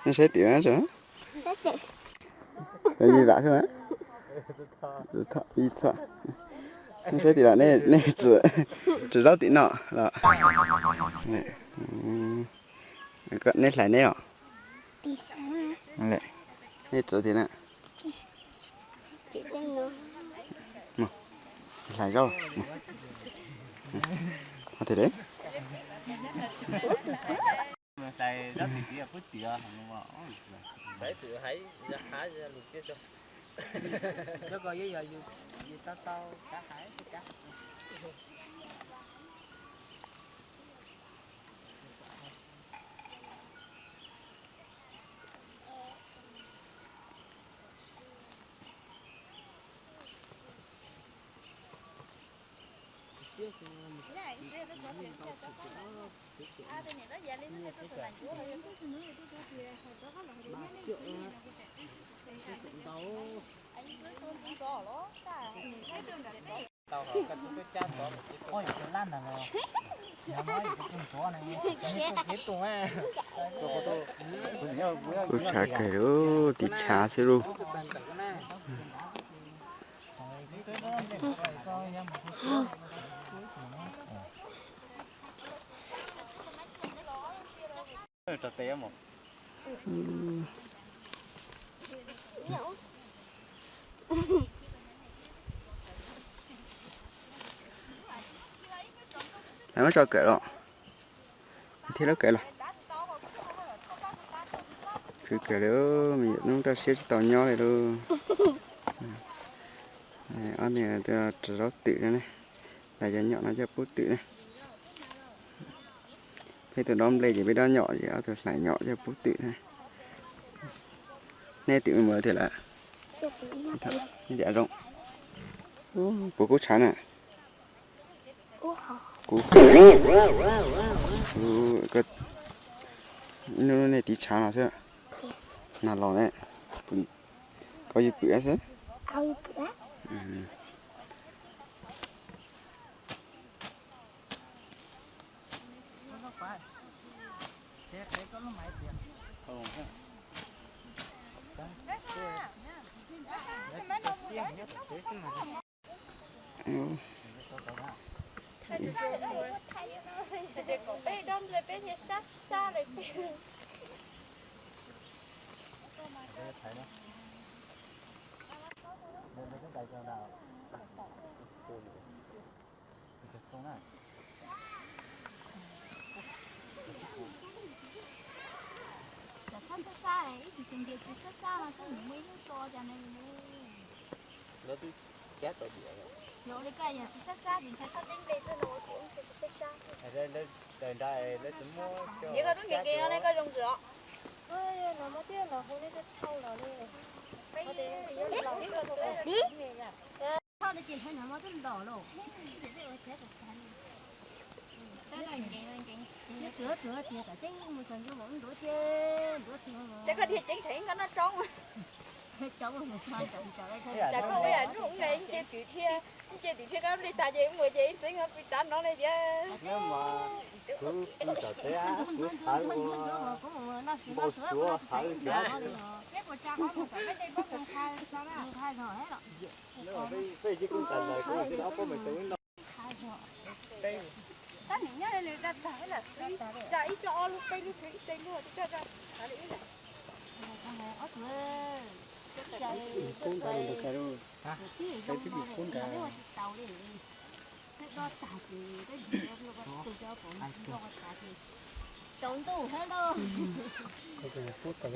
Nej saib tim na. Ib vam xwb. Nej saib tim los nej tsis zaub tim no los. Nej hlais neb os. Nej tsis tim na. Hlais zaub. Kuj tshav kawg li, tiv tshav xwb lauj. Lawv muab tso kawm los, thiab lawv kawm los. Khwv kawg li, me nyuam hnub toj siab tsis tau nyob li lauj. Ob niag rau zaub twm no ne, lawv cov nyom no coj pub twm ne. Peb tus dob nplej ces peb dob nyom ces ob tug hlais nyom coj pub twm ne. Nej twm me muam thiab lawm. Zoo. Puas kub tshav na? Kub. Ib hnub nej tiv tshav no xwb. Nag los ne, koj yuav pwm xwb. Lawv twb cab tau diam. Yog li koj yog tsis sab sab ces ntshai koj teeb npe xwb no ua tias ntshai tsis sab sab. Lawv, lawv, lawv tsis muab coj. Yog koj tub nkees nkees no ne koj zoo ntsis os. Los muab tiab los hu nej tuaj thauj los li. Thauj no ces ntshai nag hmo twb ntom lauj. Ces koj dhia ceev dheev koj noj tsoob. Tsam koj ua yam nruj nqe nce twm dhia, nce twm dhia koj li tas ces mus ces ib txwv pis tav no li tias. Tab nim nyob li da tag lam xwb, da ib co ob lub peb lub xwb ib teg luaj coj coj.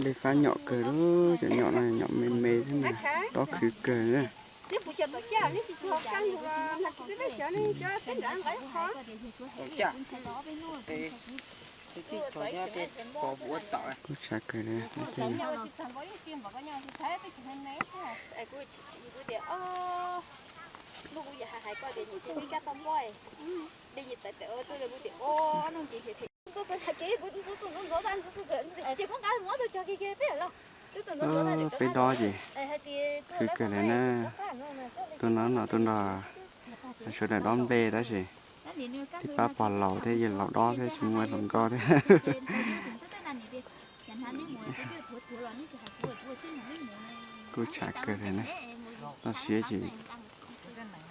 Li fab nyom kawg lauj, cov nyom no nyom me me xwb na, tob khwv kawg na. Kuj tshav kawg li. Peb dob ces khwv kawg li na. Tuaj no no tuaj nrog sawv daws dob nplej tab sis tib pab pog laus thiab yawg laus dob thiab tsis muaj hluas nkauj thiab. Kuj tshav kawg li na. Toj siab ces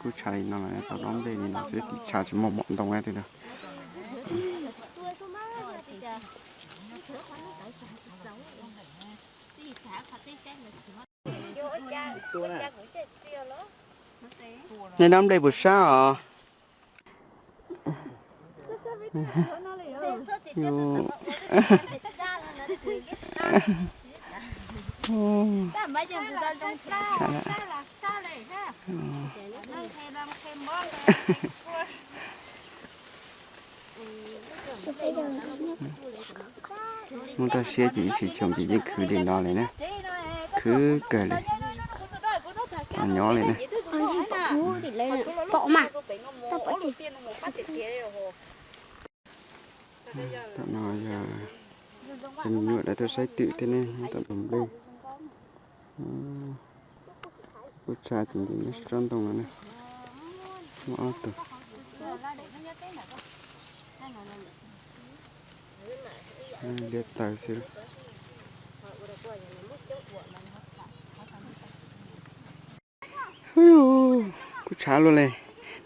kuj tshav li no los tau dob nplej li no xwb, tib tshav tsis muaj mom ntoo thiab. Nej dob nplej puas sab os? Muaj toj siab ces ib tsis xyoo ces yeej khwv li no li na. Khwv kawg li. Nyob li na. Tam no yog cov me nyuam lawv tuaj saib twm thiab ne, nyob tom ntug nplej. Kuj tshav ces nce nyob sab tsob ntoo no ne. Muaj ob tug liab taw xwb. Kuj tshav luaj li.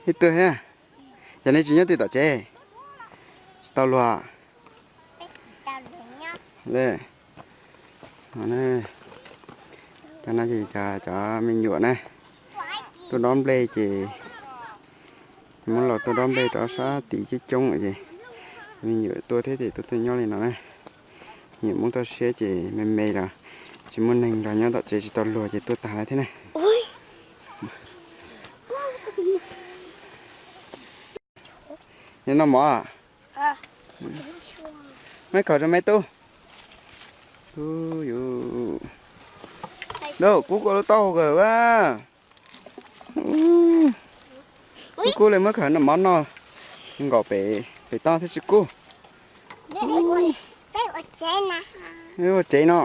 Nej tuaj thiab? Yog nej tsis nyob twg tom tsev? Tsis tau luag. Cov no ces cov me nyuam na, tuaj dob nplej ces muab los tuaj dob nplej rau sab tid coob coob ces me nyuam tuaj thiab ces tuaj tuaj nyob li no na. Nyuam muab toj siab ces me me los tsis muaj neeg nrog nyob tom tsev tsis tau luag ces tuaj tag lawm thiab na. Noj mov. Muab khaws rau me tub. Kub kub lub taub hau kawg a. Kub kub li muab khaws noj mov noj nkaum pem toj thiab tsis kub. Ua tsev no.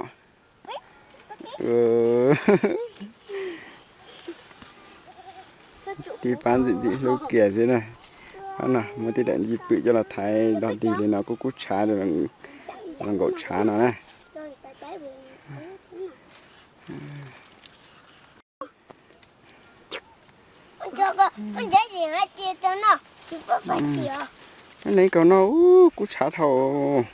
Tib pab ntxim ntxim hlub kiag xwb na. Muab tej daim ntsis pwm coj los thaiv dog dig li no kuj kub tshav, nkaum tshav no na. Leej kaus no kub tshav dhau.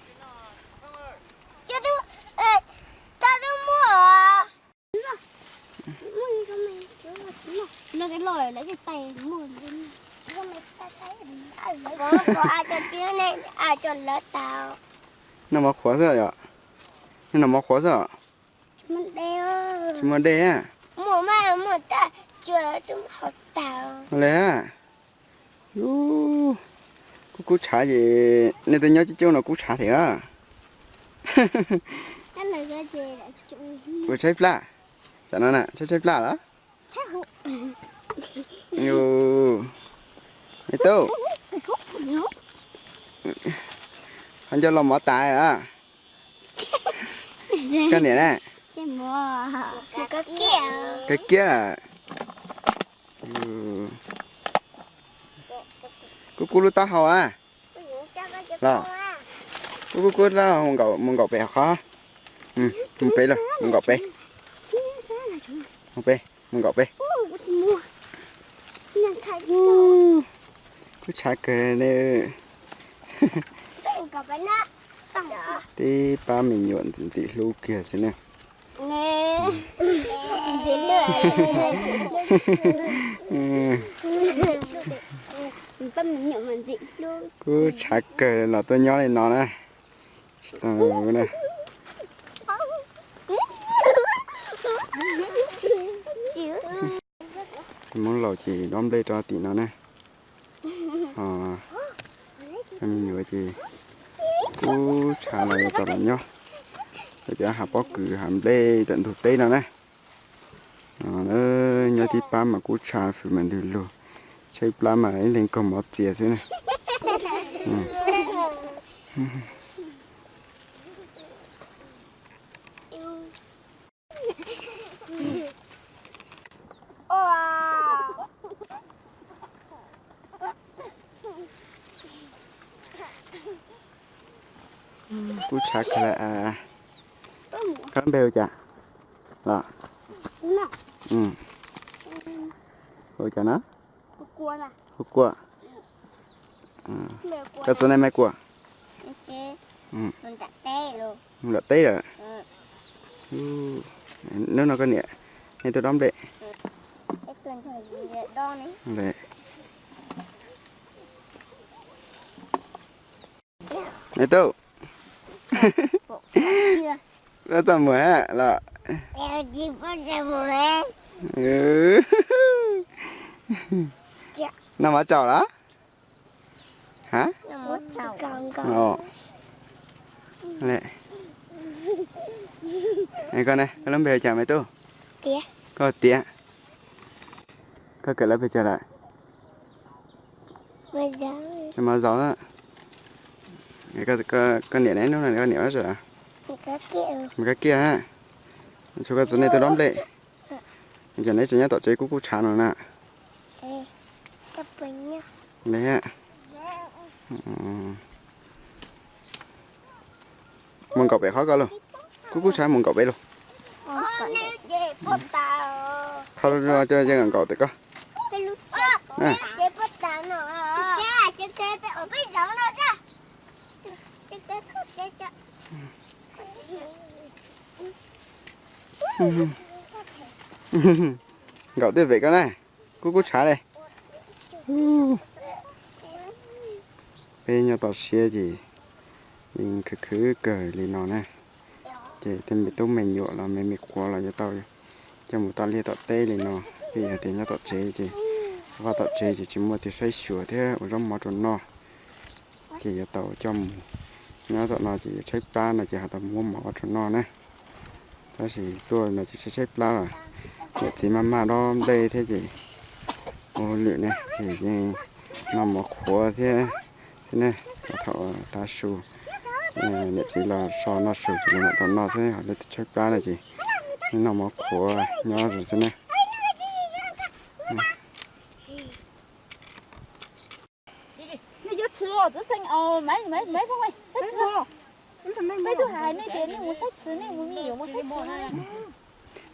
Noj mov qhuav xwb yom? Nej noj mov qhuav xwb os? Tsis muaj dej a? Li a? Kub kub tshav ces nej tuaj nyob coob coob no kub tshav thiab. Ua tshaib plab. Tam no na tshaib tshaib plab los? Yus, me tub, ho nco los mov tas a? Koj niam na? Kawg kiag. Kub kub lub taub hau a. Los, kub kub kub taub hau mus nkaum pem qhov. Mus pem los, mus nkaum pem. Mus pem, mus nkaum pem. Kub tshav kawg li. Tib pab me nyuam ntxim hlub kiag xwb na. Kub tshav kawg los tuaj nyob li no na. Tsis tau na. Cov Hmoob laus ces dob nplej rau tim no na. Ho cov me nyuam ces kub tshav los yuav tau los nyob. Cov hav pob kws hav nplej tawm ntug teb no na. Nyob tib pab mas kub tshav fwm mas ntws lug, tshaib plab mas ib leeg kaug mov txias xwb na. Kuj tshav kawg li. Koj lub npe hu cas los? Hu cas na? Hu Kuam. Koj txiv nej me Kuam. Nram teb lawm. Hnub no koj niam nej tuaj dob nplej. Me tub, koj txaj muag los? Noj mov tsaus los? Koj ne, koj lub npe hu cas me tub? Koj Tiav. Koj kawm lawv pes tsawg lawm? Mov zaus. Koj niam ne, hnub no koj niam mus kab kiaj? Mus kab kiaj. Tshuav koj txiv nej tuaj dob nplej. Ces neb tseem nyob tom tsev kub kub tshav no na. Mus nkaum pem qhov ko lauj. Kub kub tshav mus nkaum pem lauj. Qhov coj yeej nkaum tes koj. Nkaum tej pem ko na. Kub kub tshav li. Peb nyob toj siab ces yeej khwv khwv kawg li no na. Ces tej me tub me nyuam los me me qhuav los yuav tau coj mus tom liaj tom teb li no. Vim hais tias nyob tom tsev ces, vaj tom tsev ces tsis muaj tus saib xyuas thiab ua zaub mov rau noj. Ces yuav tau coj mus, nyob tom no ces yuav tshaib plab no ces ho tau muab mov rau noj na. Tab sis tuaj no ces tshaib tshaib plab los niam txiv maj maj dob nplej thiab ces ua hauj lwm ne ces yeej noj mov qhuav thiab xwb ne. Thaum tav su niam txiv los so noj su ces lawv mam tau noj xwb, ho lawv tshaib plab no ces yeej noj mov qhuav nyob xwb ne.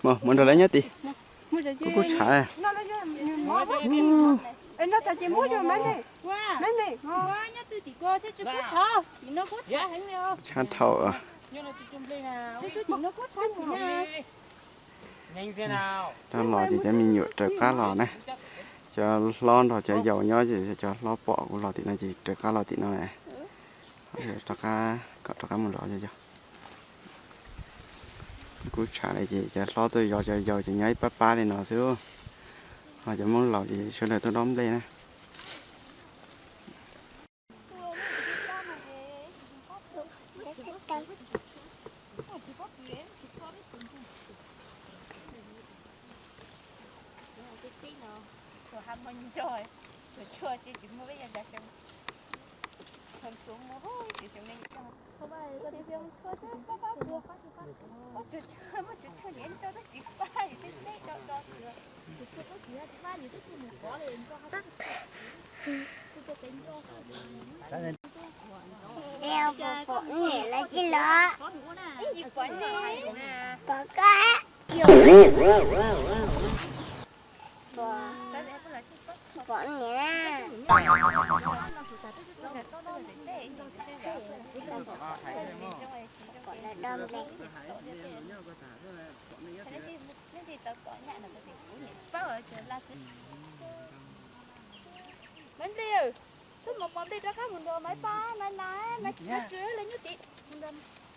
Mus nrog lawv nyob tid. Kub kub tshav. Tshav dhau. Rov los ces cov me nyuam raws qab los na. Cov hlob nrog cov yau nyob ces cov hlob pom kuv los tim no ces raws qab los tim no. Rov qab, kom rov qab mus zov cov yau. Kub tshav li ces cov hlob tuaj zov cov yau ces nyob ib pab pab li no xwb. Ho cov Hmoob laus ces sawv daws tuaj dob nplej na. Pom niam lawv tsis los? Pom koj. Pom niam na. Pom lawv dob nplej. Maiv Nplij, txhob mos mos nplej rov qab mus nrog Maiv Pab, Maiv Nas, Maiv Tswv lawv nyob tim,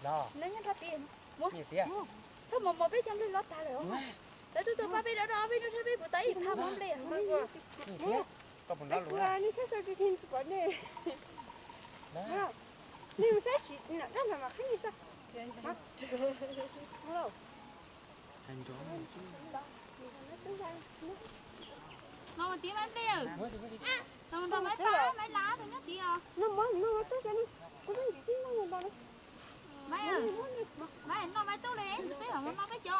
lawv nyob rau tim. Txhob mos mos peb cov nplej loj tag lawm os. Lawv twb tuaj pab peb rau rau peb nrog peb puas tau ib phab mov nplej. Nej saib saib tsis pom nej. Nej mus saib sim nram dab no mas qhib nej xwb. Los mus tim Maiv Nplij, los nrog Maiv Pab, Maiv Las tau nyob tim os. Maiv, Maiv, noj Maiv Tub li, peb mam mus noj peb cov.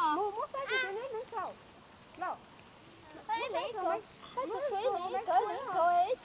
Ib leeg ib kaus, ib kaus, ib kaus, ib kaus.